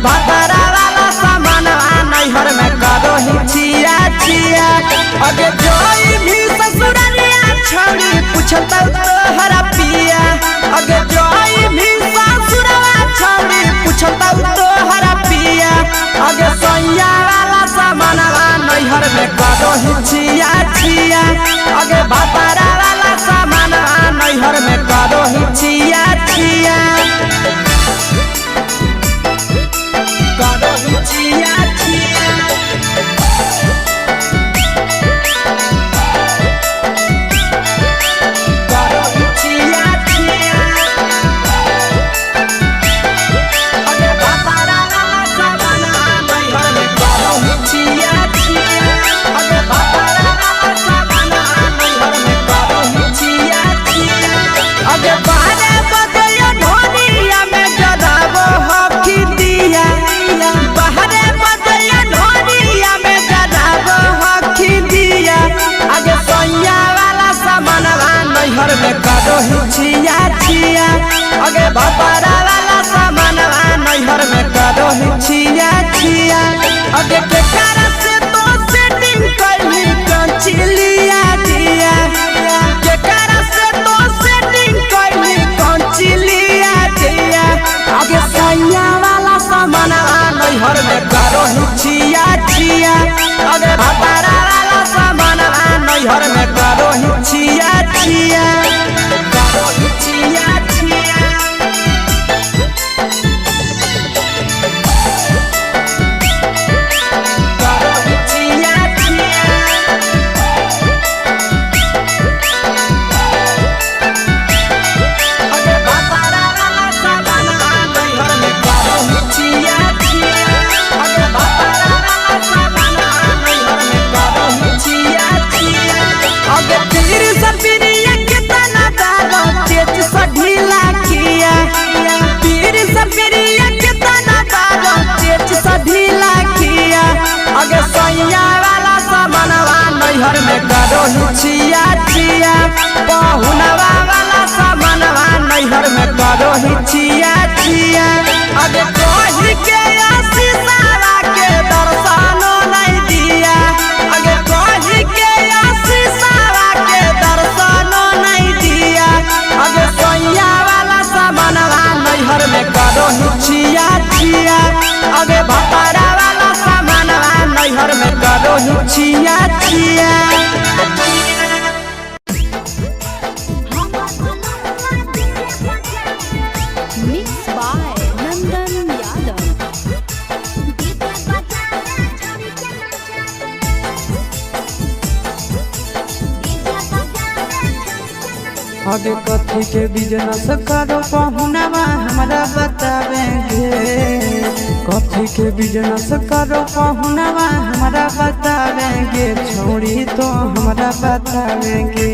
भातारा वाला सामानवा नैहर में करो ही छिया छिया। अगे जोई भी ससुररिया छौड़ी पूछतौ तोहरा पिया। अगे जोई भी ससुरवा छौड़ी पूछतौ तोहरा पिया। अगे सैया वाला सामानवा नैहर में करो ही छिया छिया। अगे भातारा वाला सामानवा नैहर में करो ही छिया छिया। करो ही छिया छिया। करो ही छिया छिया। अगे भातारा वाला सामानवा नैहर में करो ही छिया छिया। अगे भातारा वाला सामानवा नैहर में करो ही छिया छिया। अगे बारे बजैया ढोलिया में जराबो हकी दिया। बाहरे बजैया ढोलिया में जराबो हकी दिया। अगे सैया वाला सामानवा नैहर में करो ही छिया छिया। अगे भातारा वाला सामानवा नैहर में करो ही छिया छिया। अगे के कारण से तो सेटिंग कैली कंचिलिया दिया। के कारण से तो सेटिंग कैली कंचिलिया दिया। अगे सैया वाला सामानवा नैहर में करो ही छिया छिया। अगे भातारा वाला सामानवा नैहर में करो ही छिया छिया। करो ही छिया छिया। करो ही छिया छिया। अगे भातारा वाला सामानवा नैहर में करो ही छिया छिया। अगे भातारा वाला सामानवा नैहर में करो ही छिया छिया। अगे पीर सपिरिया कितना दारो चेच सा ढीला किया। पीर सपिरिया कितना दारो चेच सा ढीला किया। अगे सैया वाला सामानवा नैहर में करो ही छिया छिया। पहुनवा वाला सामानवा नैहर में करो ही छिया छिया। अगे कही के आशीषावा के दर्शनो नहीं दिया। अगे कही के आशीषावा के दर्शनो नहीं दिया। अगे सैया वाला सामानवा नैहर में करो ही छिया छिया। अगे भातारा वाला सामानवा नैहर में करो ही छिया छिया। Mix by Nandan Yadav. अगे कथी के बिजनेस करो पहुनावा हमरा बतावेंगे। कथी के बिजनेस करो पहुनावा हमरा बतावेंगे। छोड़ी तो हमरा बतावेंगे।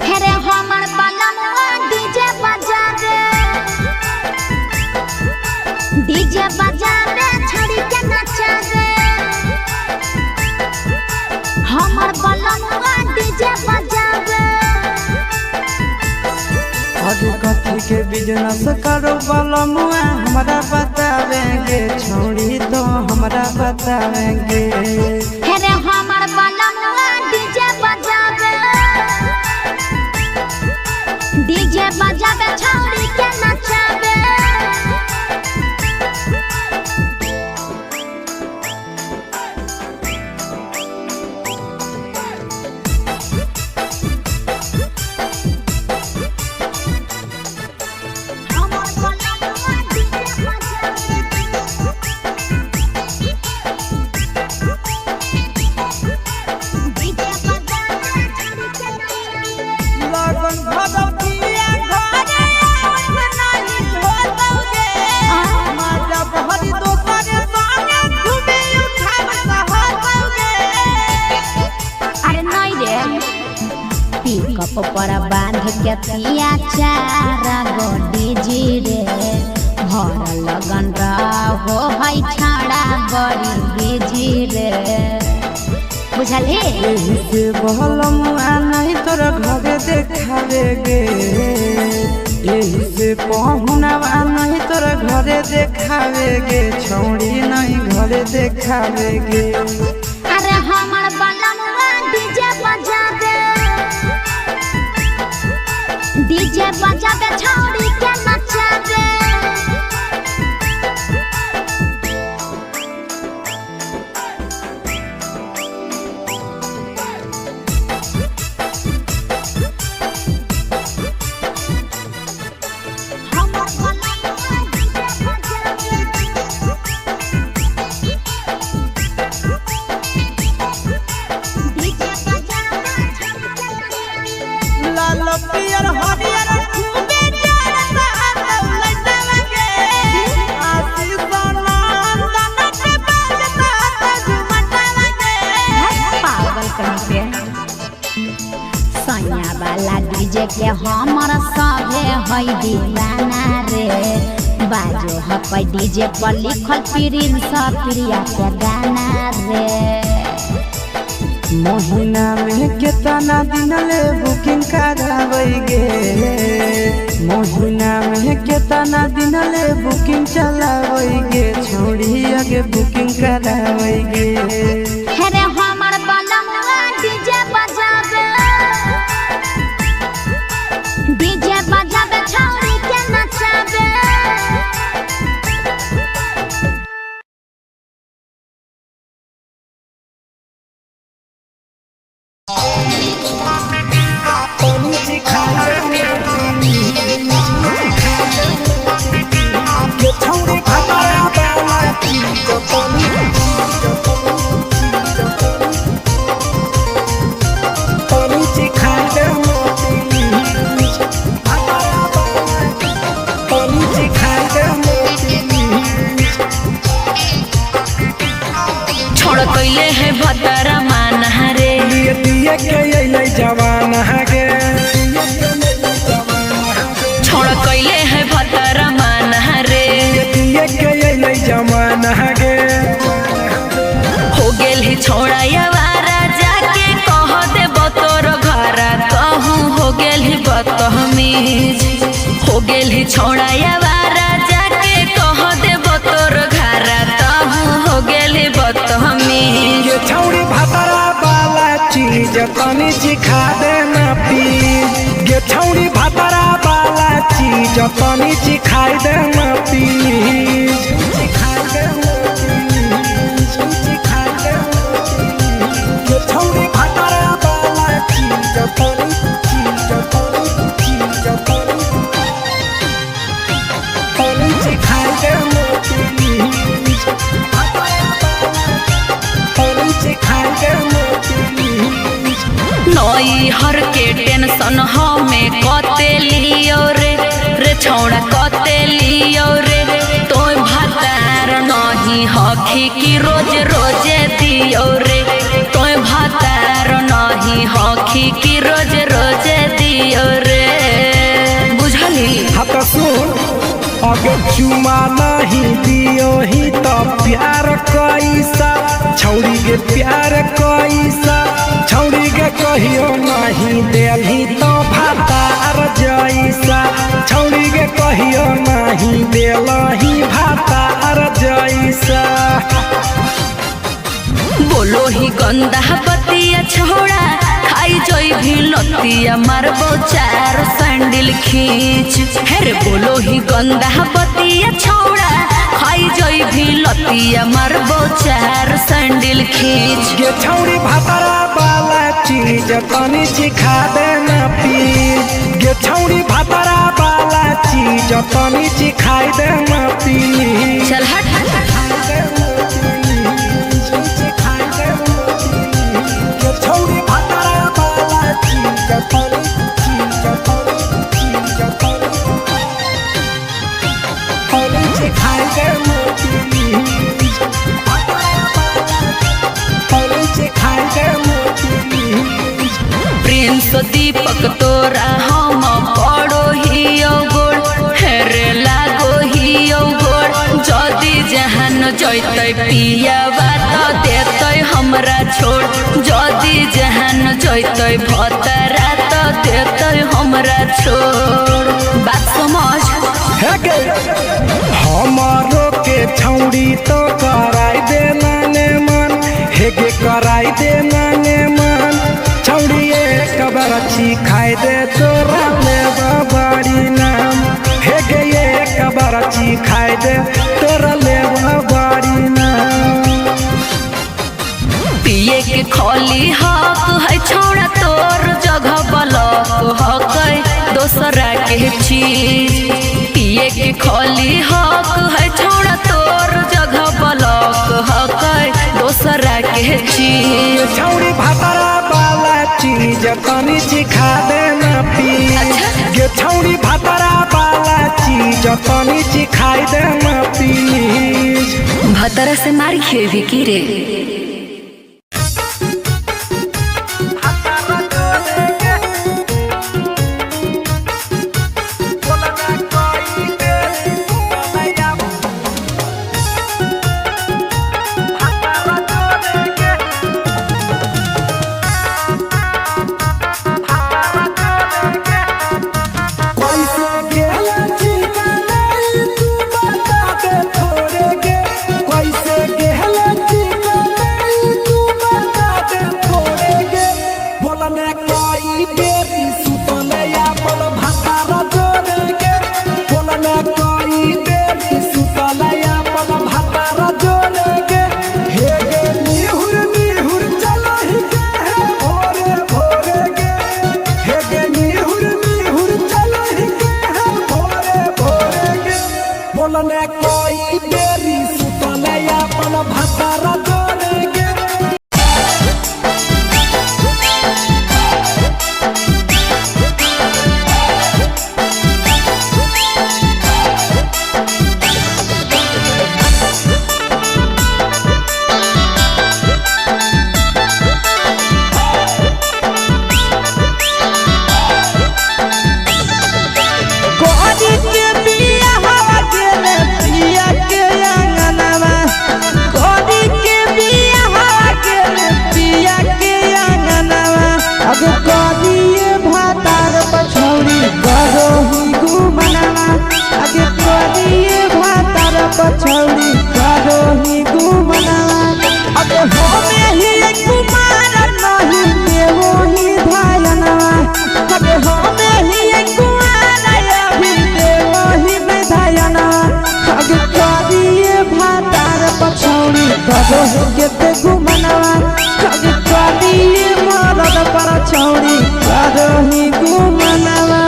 हेरे हमर बलमुआ डीजे बजावे, डीजे बजावे छड़ी के नचावे। हमर बलमुआ डीजे बजावे। अगे कथी के बिजनेस करो बलमुआ हमरा बतावेंगे। छोड़ी तो हमरा बतावेंगे। हेरे हमर बलमुआ डीजे बजावे, डीजे बजावे छड़ी के नचावे। हमर बलमुआ डीजे बजावे। डीजे बजावे छड़ी के नचावे। लगन भगवतिया घरे आवत नाही होतौगे। माजा बहरी दोसर संगे घूमे उठाब सहतौगे। अरे नहीं रे, पिकअप पर बांध के पिया चारा गो डीजे रे। भर लगन रहो है छाड़ा बड़ी बिजी रे। बुझलही? एही से बहलमुआ नहीं तोरा घरे देखावे गे। एही से पहुनावा नहीं तोरा घरे देखावे गे छौड़ी नहीं घरे देखावे गे। अरे हमर बलमुआ डीजे बजावे, डीजे बजावे छौड़ी के नचावे। हमर बलमुआ डीजे बजावे, डीजे बजावे छौड़ी के नचावे। लाल पियर हरियर खूबे जरता दौलत लगे, आशीष नंदन के बजता झुमट लगे। पागल कहीं पे। सैया वाला डीजे के हमर सभे है दीवाना रे, बाजो हपै डीजे पर लिखल प्रिंस प्रिया के गाना रे। महीना में केतना दिन ले बुकिंग कराबै गे, महीना में केतना दिन ले बुकिंग चलाबै गे छौड़ी आगे बुकिंग कराबै गे। हे रे हमर बलमुआ डीजे बजावे, डीजे बजावे छौड़ी के नचावे। छोड़ कैले है भतरा माना रे, दिए दिए के अइलै जवाना गे, छोड़ कैले है भतरा माना रे, दिए के अइलै जवाना गे। हो गेल ही छोड़ा यावारा जाके कह दे तोर घरा कहूँ हो गेल ही बदतमीज, हो गेल ही छोड़ा यावारा जाके कह दे तोर घरा कहूँ हो गेल ही बदतमीज। ये छौड़ी भातरा वाला चीज तनी सिखा देना प्लीज, ये छौड़ी भातरा वाला चीज तनी सिखाई देना प्लीज। सिखाई देना प्लीज, सिखाई देना प्लीज। ये छौड़ी भातरा वाला चीज तनी, चीज तनी, चीज तनी, तनी सिखाई देना प्लीज। तनी सिखाई देना प्लीज। नई हर के टेंशन हमें कते लियो रे, रे छौड़ा कते लियो रे, तोय भातार नहीं हखी की रोज रोजे दियो रे, तोय भातार नहीं हखी की रोज रोजे दियो रे। बुझली? हाँ तो सुन, अगर चुमा नहीं दियो ही तो प्यार कैसा छौड़ी के, प्यार कैसा छौड़ी के कहियो नहीं देलही तो भातार जैसा, छौड़ी के कहियो नहीं देलही भातार जैसा। बोलो ही गंदा बतिया छोड़ा खाई जोई भी लतिया मारबो चार सैंडल खींच, हे रे बोलो ही गंदा बतिया छोड़ा खाई जोई भी लतिया मारबो चार सैंडल खींच। ये छौड़ी भातरा वाला चीज तनी सिखा देना प्लीज, ये छौड़ी भातरा वाला चीज तनी सिखाई देना प्लीज। चल हट। ये छौड़ी भातरा वाला चीज तनी, चीज तनी, चीज तनी, तनी सिखाई देना प्लीज। तनी सिखाई देना प्लीज। प्रिंस दीपक तोरा हम पड़ो ही गोड़, हेरे लागो ही गोड़, जदि जहान जैतै पियावा त देतै हमरा छोड़, जदि जहान जैतै भतरा त देते हमरा छोड़। बात समझ। हे गे हमारो के छौड़ी तो कराई देना ने मन, हे गे कराई देना ने मन। छौड़ी एक बरछी खाई दे तोरा ले बाड़ी नाम, हे गे एक बरछी खाई दे तोरा ले बाड़ी नाम। पिए के खोली हक है छौड़ा तोर, जगह बलक हक है दोसरा के चीज। पिए के खोली हक है छौड़ा तोर, जगह बलक हक है दोसरा के चीज। छौड़ी भातरा वाला चीज तनी चिखा देना प्लीज, गे छौड़ी भातरा वाला चीज तनी चिखाई देना प्लीज। भतरा से मार खेबी की रे? कैसे गेला चिकनाई तू बता दे थोड़े गे, कैसे गेला चिकनाई तू बता दे थोड़े गे। बोलने कोई बेरी सुतले अपन भातारा जोड़े गे, बोलने कोई बेरी सुतले अपन भातारा जोड़े गे। हे गे निहुर निहुर चलहि गे हे भोरे भोरे गे, हे गे निहुर निहुर चलहि गे हे भोरे भोरे गे। बोलने कोई बेरी सुतले अपन भातारा जोड़े गे। कोरी के बिया हवा गेले पिया के अंगनवा, कोरी के बिया हवा गेले पिया के अंगनवा। अब कोरी भातार पछौड़ी करो ही गुमनवा, अब कोरी भातार पछौड़ी करो ही गुमनवा। अब होमे ही कुमार नहीं देवो ही धायनवा, अब होमे ही कुमार अभी देवो ही धायनवा। अब करिए भातार पछौड़ी करो के गुमनवा, अब करिए मरद पर छौड़ी करो ही गुमनवा।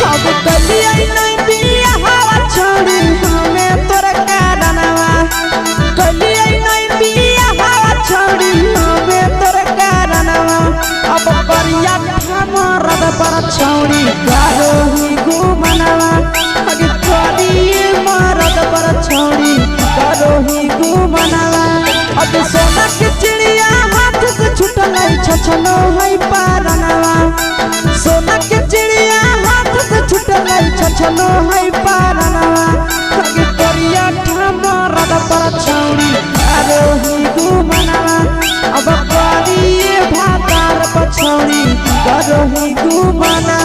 अब कलिया नहीं बिया हवा छोड़ी हमें तोर कारणवा, कलिया नहीं बिया हवा छोड़ी हमें तोर कारणवा। अब परिया मरद पर छोड़ी करो ही गुमनवा, अब करिए मरद पर छोड़ी करो ही गुमनवा। अब सोना के चिड़िया हाथ से छुटल छछनो है पारनवा, सोना के चिड़िया हाथ से छुटल छछनो है पारनवा। अब करिया मरद पर छौड़ी करो ही गुमनवा, अब करिए भातार पछौड़ी करो ही गुमनवा।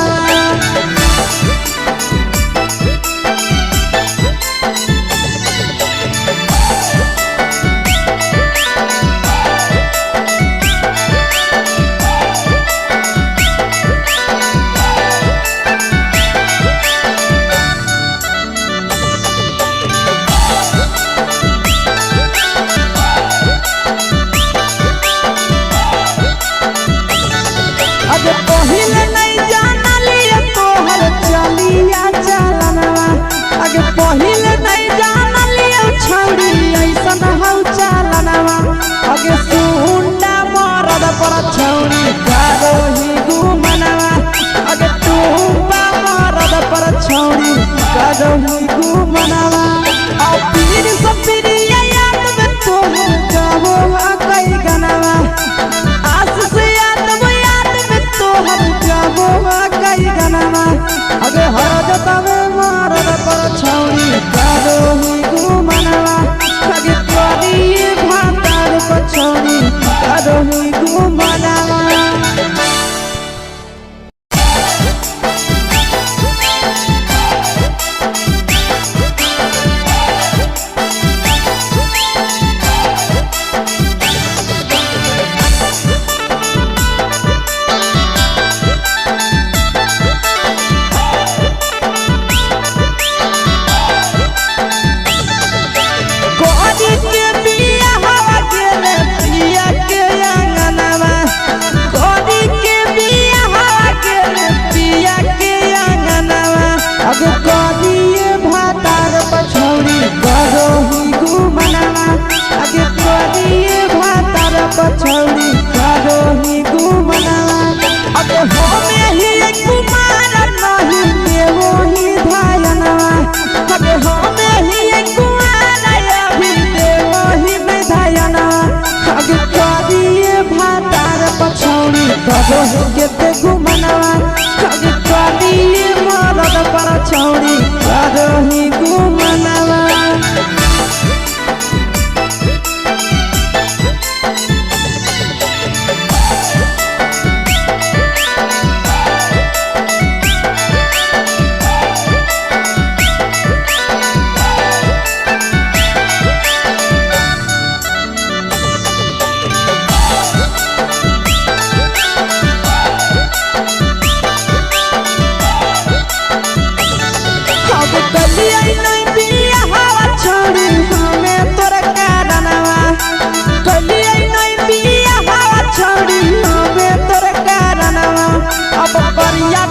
अब करिया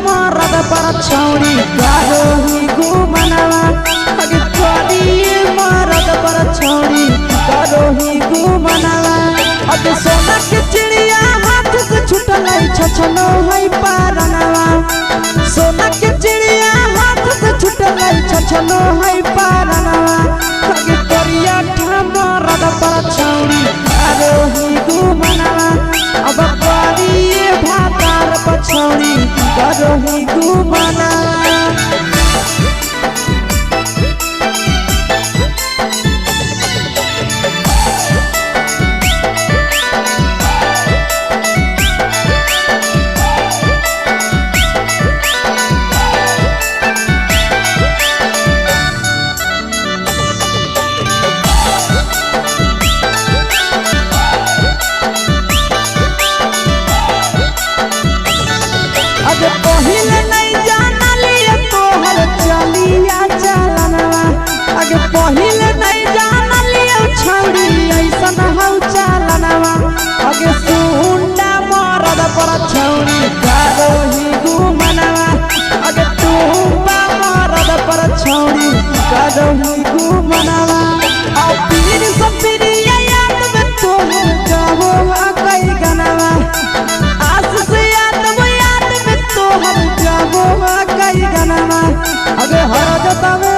मरद पर छौरी करोही गुमनवा। अगे करिए मरद पर छौरी करोही गुमनवा। अब सोना के चिड़िया हाथ से छुटल छछनो है पारनवा। सोना के चिड़िया हाथ से छुटल छछनो है पारनवा। अगे करिया मरद पर छौरी करोही गुमनवा। अब करिए भातार पछौरी करोही गुमनवा। अब पहिले नहीं जानलिए तोहर चलिया चलनवा। अगे पहिले नहीं जानलिए छौरी ऐसन हौ चलनवा। अगे सुंडा मरद पर छौरी करोही गुमनवा। अगे टूबा मरद पर छौरी करोही गुमनवा। आ पीर सब पीरिया याद में तोहर गावो कई गनवा। आस से याद वो याद में तोहर गावो कई गनवा। अगे हर जतावे